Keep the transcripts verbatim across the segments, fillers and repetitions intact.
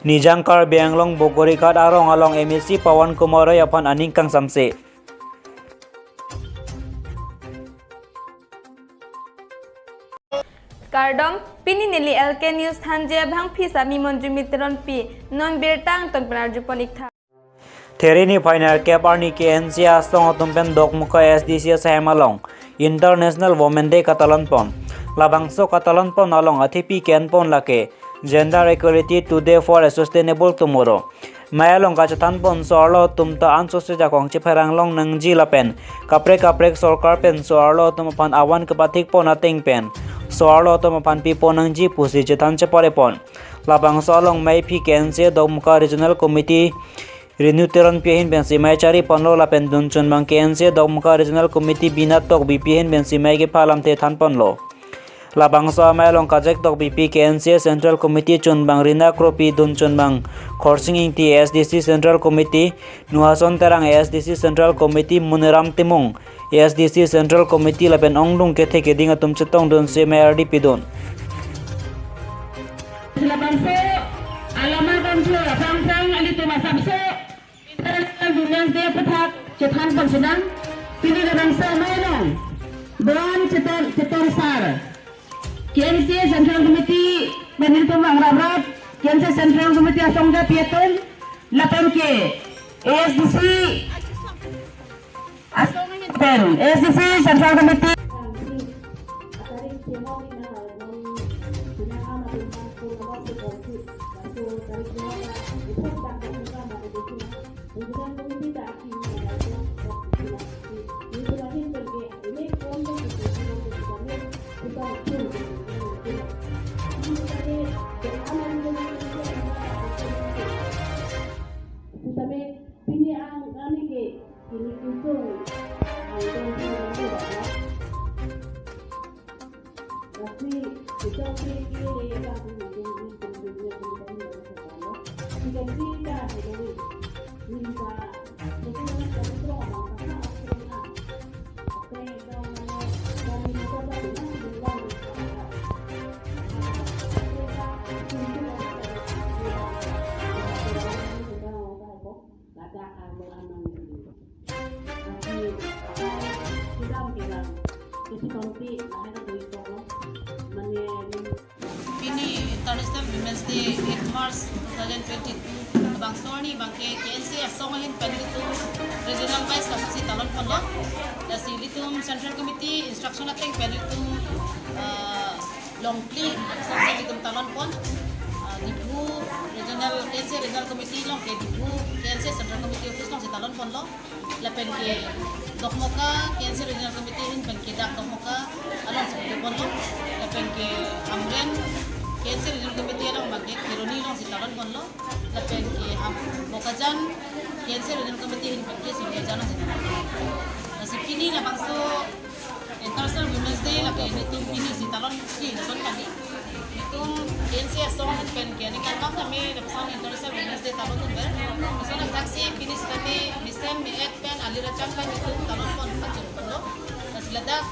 Nijang Karbi Anglong Bogorighat arong along M A C Pawan Kumar Roy aphan aning kangsamse. Kardom, pini neli L K News thanji abangpi sami Monjumi Teronpi, non birta angton pen arjupon iktha. Therini phaini kep arni K N C A asong atum pen Dokmoka S D C S ahem along International Women Day katalon pon. Labangso katalon pon along athepi ke-en pon lake Gender Equality Today for a Sustainable Tomorrow. Mei along kachethan pon so-arlo atum ta ansose jakong chepherang long nangji lapen kaprek kaprek sorkar pen so-arlo atum aphan avan kepathik pon ateng pen so-arlo atum aphan pi pon nangji pusi chethan chepare pon. Labangso along meiphi K N C A Dokmoka Regional Committee Renu Teronpi ahin pensi mei chari ponlo lapen dunchunbang K N C A Dokmoka Regional Committee Bina Tokbipi ahin pensi mei kepha alamthe than ponlo. Labangso amei along kachek tokbipi K N C A Central Committee chunbang Rina Kropi, dunchunbang Khorsing Ingti, A S D C Central Committee Nuhason Terang, A S D C Central Committee Muniram Timung, A S D C Central Committee lapen ongdung kethe keding atum chetongdunsi mei ardi pidun. Labangso alama bangso aphrang phrang ilitum asapso International Women's Day aputhak chethan pon sinang. Pini labangso amei along Don Cheton, Cheton Sar, K N C A Central Committee pen ilitum vangraprap, K N C A Central Committee asong japi atum lapen ke A S D C asong pen A S D C Central Committee. Pini International Women's Day, eighth March two thousand twenty-two. Labangso arni abangke K N C A asong ahin pen ilitum regional wise lapusi talon ponlo. Lasi ilitum Central Committee instruction ateng pen ilitum, ah, longpli asong si ilitum talon pon. Ah, Diphu Regional, K N C A Regional Committee along ke Diphu K N C A Central Committee office alongsi talon ponlo. Lapen ke Dokmoka K N C A Regional Committee ahin pen ke dak Dokmoka alongsi ponlo. Lapen ke Hamren K N C A Regional Committee along abangke Kheroni alongsi talon ponlo. Lapen ke Ham-, Bokajan K N C A Regional Committee ahin pen ke Suriajan alongsi talon ponlo. Lasi pini labangso International Women's Day lake nelitum pini si talon pon ason kali. Nelitum K N C A asong ahin pen ke aningkanvang tame lapuson International Women's Day talon ponver. Lason athaksi pini sitame mesen me-et pen alir acham pen nelitum talon pon pachun ponlo. Lasi ladak,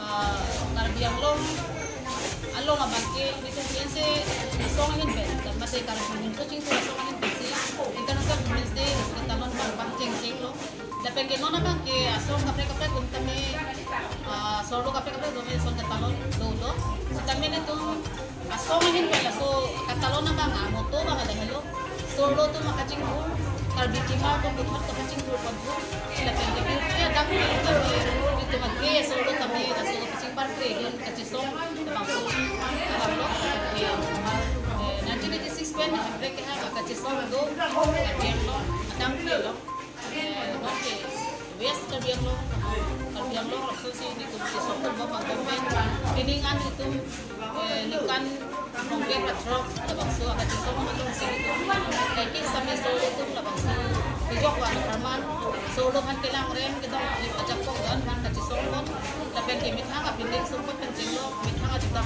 ah, Karbi Anglong along abangke nelitum K N C A asong ahin pen, mate Karbi Anglong Chingthur asong ahin pensi International Women's Day lasi talon pon pachengchenglo. Lapen ke non abangke asong kaprek kaprek atum tame, ah, sorlo kaprek kaprek atum tame lason katalon dolo. Sitame nelitum asong ahin pen laso katalon abang amotto abang lahelo. Sorlo atum akachingthur, Karbi timar atum puthot akachingthur ponpo. Lapen ke birthe adak tame nelitum ake sorlo tame laso kachingpar kre dun kachesong abang so abang lo. Eh, nineteen eighty-six pen hemprek kehang akachesong do, Karbi Anglong adang ke lo. Eh, non ke West Karbi Anglong, Karbi Anglong lapuson si nelitum chesong ponbom abang government. Pining an nelitum, eh, ningkan nongke pathrok labangso akachesong alongsi nelitum. Kaike sitame sorlo atum labangso kejok van apharman sorlo aphan kelang rem kedam ajakong van aphan kachesong pon. Lapen ke methang apindeng sumpot pen chenglo, methang ajudam,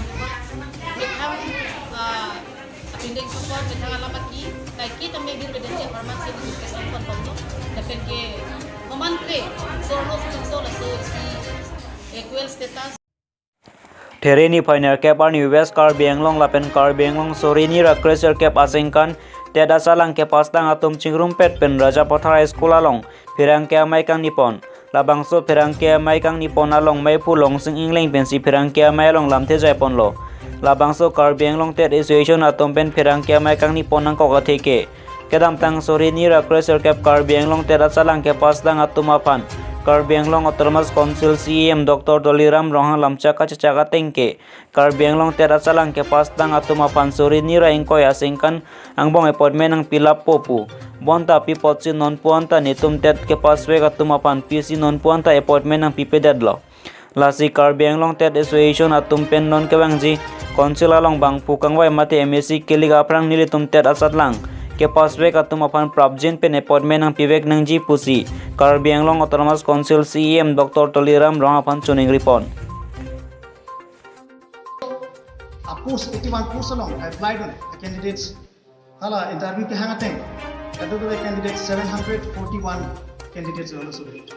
methang, ah, apindeng sumpot, methang alam aki, kaike tame bir bedenji apharman si nelitum chesong ponbomlo. Lapen ke komatne sorlo sunsol laso isi equal status. There niphai nerkep arni West Karbi Anglong lapen Karbi Anglong suri hini ra kre sirkep aningkan TET achalang kepasdang atum chingrumpet pen Rajapathar High School along pherangke amei kangnipon. Labangso pherangke amei kangnipon along meiphu Longsing Engleng pensi pherangke amei along lamthe jaiponlo. Labangso Karbi Anglong TET Association atum pen pherangke amei kangnipon nangkok athe ke kedamtang suri hini ra kre sirkep Karbi Anglong TET achalang kepasdang atum aphan Karbi Anglong Autonomous Council CEM Doctor Tuliram Ronghang lamchak kachechak ateng ke Karbi Anglong TET achalang kepasdang atum aphan suri hini ra ingkoi aningkan angbong appointment nangpilapo pu. Bonta pi apotsi non pu anta netum TET kepasvek atum aphan pisi non pu anta appointment nangpipedetlo. Lasi Karbi Anglong TET Association atum pen non kevangji Council along bangphu kangvai mate MAC kelik aphrang nelitum TET achalang kepasvek atum aphan prapjin pen appointment nangpivek nangji pusi Karbi Anglong Autonomous Council CEM Doctor Tuliram Ronghang aphan choningripon. A post, eighty-one post along applied on candidates. Hala interview kehang ateng, kadokave candidates, seven hundred forty-one candidates lolo suri.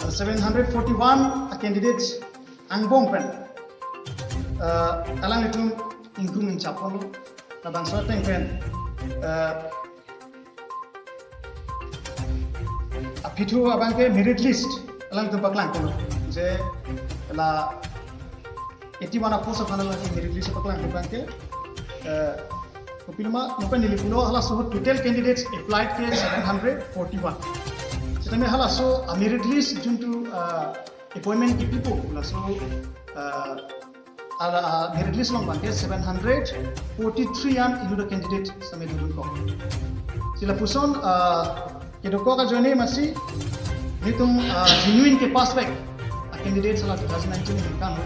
Hala seven hundred forty-one a candidates angbong pen, uh, alanglitum ingkung ingchaplo. Labangso ateng pen, uh, aphi thu abangke merit list alangtum paklangponlo. Je la eighty-one a post aphan alangtum merit list paklangpo abangke, eh, kopiloma nopen neli pulo halaso total candidates applied ke seven hundred forty-one. Sitame halaso a merit list juntu, ah, appointment kipipo laso, ah, ala, ah, merit list along abangke seven hundred forty-three an inut a candidate sitame dunkok. Si lapuson, ah, kedokok ajoine masi netum, ah, genuine kepasvek a candidates hala two thousand nineteen kan.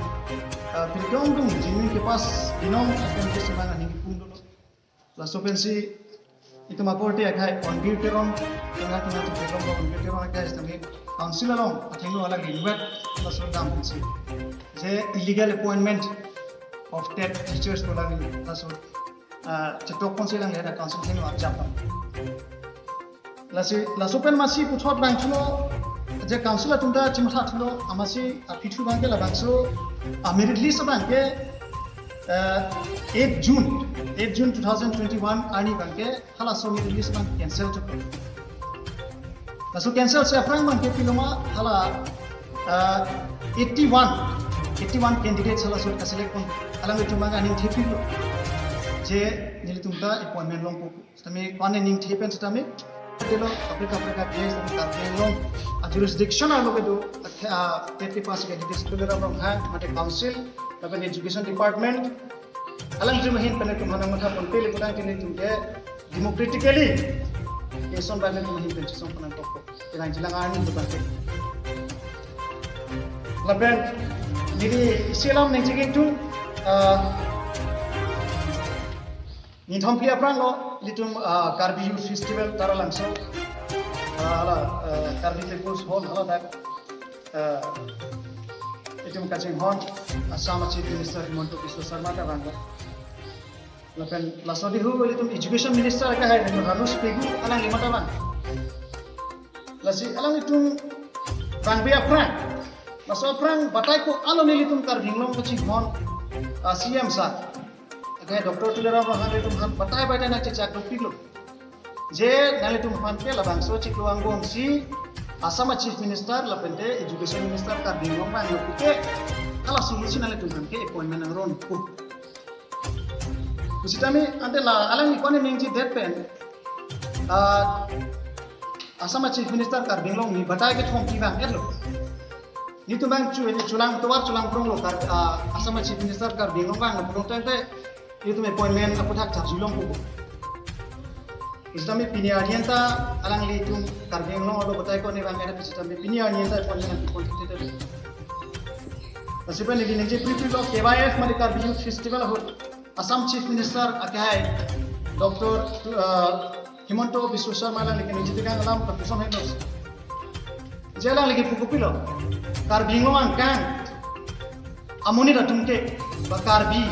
Ah, pirkong dung genuine kepas binong a candidates abang aning kipundolo. Laso pensi itum aporte akhai Onbir Teron, tengah tengah tu program Onbir Teron akhai sitame Council along athengno alang rinwet laso dam pensi. Je illegal appointment of TET teachers ko alang laso, ah, chetok ponsi alang leda Council athengno arjap. Lasi, laso pen masi puthot bang thulo, je Council atum ta chimatha thulo, amasi aphi thu abangke labangso, ah, merit list abangke, eh, eight June, eight June two thousand twenty-one arni abangke halaso merit list abang cancel thupo. Laso cancel si aphrang abangke piloma hala, ah, eighty-one, eighty-one candidates halaso kaselect pon, alanglitum abang aning thepiklo. Je nelitum ta appointment longpo. Sitame kone ningthe pen sitame telo kaprek kaprek a case Karbi Anglong a jurisdiction arlo kedo, ah, TET kepas ke district level along ha mate Council lapen Education Department alangtum ahin pen itum hanang matha ponpe le kudang kini itum ke democratically election ba itum ahin pen chisong pen nangkokpo. Kelang jilang arni itum ke. Lapen neli isi alam ningjeji itum, ah, Ninthom phli aphrang lo, ilitum, ah, Karbi Youth Festival Taralangso, ah, hala, ah, Karbi People's Hall, hala dak, ah, itum kachinghon, Assam Chief Minister Himanta Biswa Sarma ta vanglo. Lapen laso dihu ilitum Education Minister akhai Ranoj Pegu alangli mata vang. Lasi alanglitum vangve aphrang, laso aphrang batai ko alo nelitum Karbi Anglong kachinghon, ah, CEM sir akhai Doctor Tuliram Ronghang ilitum aphan batai batai nangchechak dopiklo. Je nanglitum aphan ke labangso chiklo angbong si Assam Chief Minister lapente Education Minister Karbi Anglong vanglo puke, halaso ahutsi nanglitum aphan ke appointment nangronpo pu. Pusitame ante la alangli kone ningjedet pen, ah, Assam Chief Minister Karbi Anglong ni batai kethom kevang etlo. Netum abang chu, chulang tovar chulang pronglo kar, ah, Assam Chief Minister Karbi Anglong vanglo pulotangte netum appointment aphuthak chak julong pupo. Pusitame pini arni anta alanglitum Karbi Anglong arlo batai kone vang et pusitame pini arni anta appointment aphi ponthekthedet. Lasi pen neli ningje pripri lo K Y F mate Karbi Youth Festival ahut Assam Chief Minister akhai Doctor, ah, Himanta Biswa Sarma alangli keningje tekang alam ta puson henlo. Je alangli kipu kopilo, Karbi Anglong angkang amonit atum ke, ba Karbi,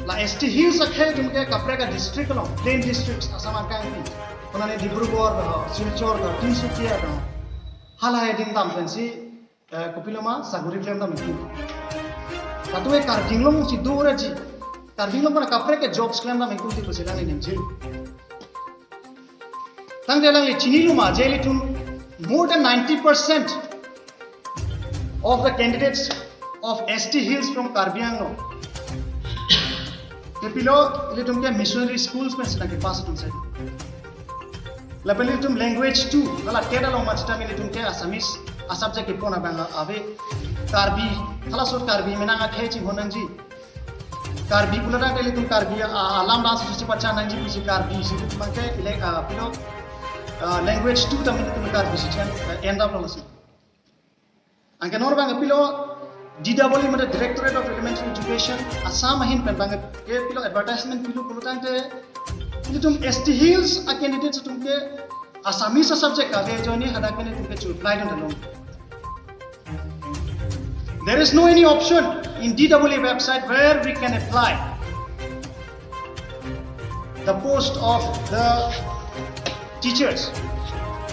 la S T Hills akhei atum ke kaprek a district along, plain districts, Assam angkang pi. Konane Dibrugarh do, Silchar do, Tinsukia do. Halahei adim dam pensi, eh, kopiloma saguri klemdam isi. Latum ke Karbi Anglong si do ra ji. Karbi Anglong aphan kaprek ke jobs klemdam ingkung ti pusi alangli ningjir. Tangte alangli chinilo ma je ilitum more than ninety percent of the candidates of S T Hills from Karbi Anglong ke pilo ilitum ke missionary schools pen sitang kepass atum si. Lapen ilitum language two, hala TET along machita ilitum ke Assamese a subject kepon abang ave. Karbi, halaso Karbi menang akhei chinghon nangji. Karbi pulo tangte ilitum Karbi a, a, alam dan susi pachan nangji pusi Karbi si ilitum ke ile, a, pilo, a, language two tame ilitum Karbi si chen, a, end up lasi. Anke non abang pilo D W E mate Directorate of Elementary Education Assam ahin pen abang ke pilo advertisement pilo pulo tangte ilitum S T Hills a candidates atum ke Assamese a subject kave ajoine hadak pen ilitum ke chu apply dun along. There is no any option in D W E website where we can apply the post of the teachers,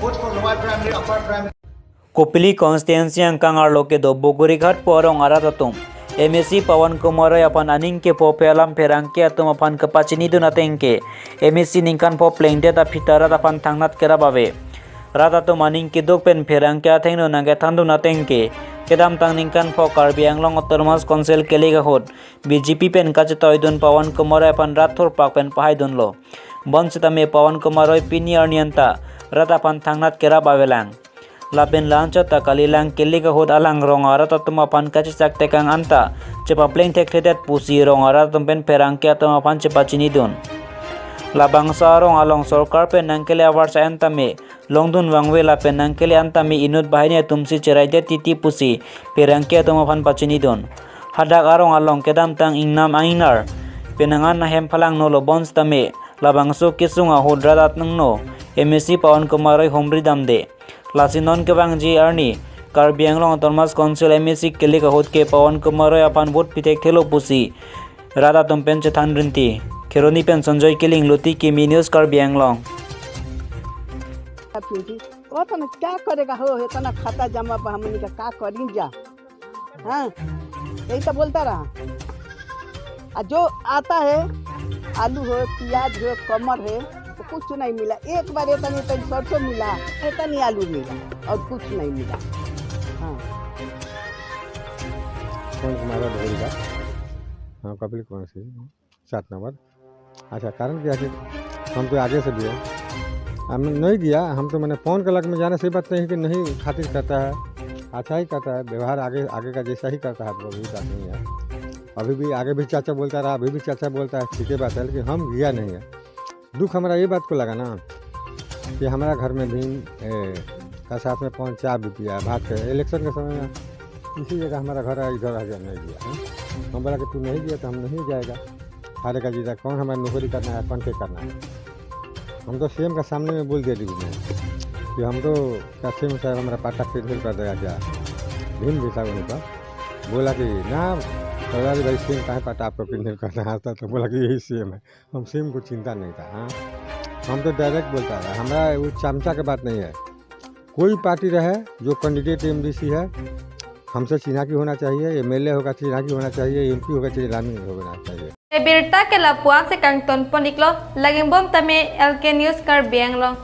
both for lower primary, upper primary. Kopili constituency angkang arlo kedo Bogorighat pu arong arat atum M A C Pawan Kumar Roy aphan aning kepho aphi alam pherangke atum aphan kepachinidun ateng ke M A C ningkan pho plengdet aphita rat aphan thangnat kerap ave. Rat atum aning keduk pen pherangke athengno nangkethandun ateng ke kedamtang ningkan pho Karbi Anglong Autonomous Council kelik ahut B J P pen kachetoidun Pawan Kumar Roy aphan rat thurpak pen pahaidunlo. Bonsitame Pawan Kumar Roy pini arni anta rat aphan thangnat kerap avelang. Lapen la-anchot ta kalilang kelik ahut alang rong arat atum aphan kachechak tekang anta chepapleng thekthedet pusi rong arat atum pen pherangke atum aphan chepachinidun. Labangso arong along sorkar pen nangkele avarsai an tame longdun vangve lapen nangkele an tame inut banghini atum si cheraidet titi pusi pherangke atum aphan pachinidun. Hadak arong along kedamtang ingnam ingnar penang an ahem phalangnolo bonsitame labangso kesung ahut rat atengno M A C Pawan Kumar Roy humri damde. Lasi non kevangji arni Karbi Anglong Autonomous Council M A C kelik ahut ke Pawan Kumar Roy aphan vote pithekthelo pusi rat atum pen chethan rinti. Kheroni pen Sanjoy Killing, Luti Kimi News, Karbi Anglong. अब फिर भी वो तो क्या करेगा हो, इतना खाता जमा पर हमने का क्या करेंगे? हाँ, यही तो बोलता रहा। और जो आता है, आलू हो, प्याज हो, कमर है, तो कुछ नहीं मिला। एक बार इतनी, इतनी सरसों मिला, इतनी आलू मिला, और कुछ नहीं मिला। हाँ। कौन तुम्हारा ढोल का? हाँ, कपिल कौन सी? सात नंबर। अच्छा, कारण क्या है कि हम तो आगे से भी है, हम नहीं दिया, हम तो मैंने फोन के लग में जाने से बात नहीं कि नहीं खातिर करता है, अच्छा ही करता है, व्यवहार आगे, आगे का जैसा ही करता है, आप लोग भी बात नहीं है। अभी भी, आगे भी चाचा बोलता रहा, अभी भी चाचा बोलता है, ठीक है बात है, लेकिन हम गया नहीं है। दुख हमारा ये बात को लगा ना कि हमारा घर में भी, ए, का साथ में पहुँचा भी दिया, बात है, इलेक्शन के समय में किसी जगह हमारा घर इधर आ जाने दिया, हाँ? हम बोला कि तू नहीं दिया तो हम नहीं जाएगा। अरे का जीजा, कौन हमारी नौकरी करना है, कौन के करना है? हम तो सीएम का सामने में बोल दिया टीवी में कि हम तो क्या सीएम साहब हमारा पट्टा कैंसिल कर देगा क्या? भीम जैसा उनका बोला कि ना, कल्याण भाई सीएम का है पट्टा आपको कैंसिल करना आता, तो बोला कि यही सीएम है। हम सीएम को चिंता नहीं था, हाँ? हम तो डायरेक्ट बोलता है, हमारा वो चमचा की बात नहीं है। कोई पार्टी रहे, जो कैंडिडेट एमडीसी है, हमसे चिन्हाकी होना चाहिए, एमएलए होगा चिन्हाकी होना चाहिए, एमपी होगा चिन्हाकी होना चाहिए। Birta ke lapu-an si kangtonpon iklo, lagingbom tame L K News Karbi Anglong.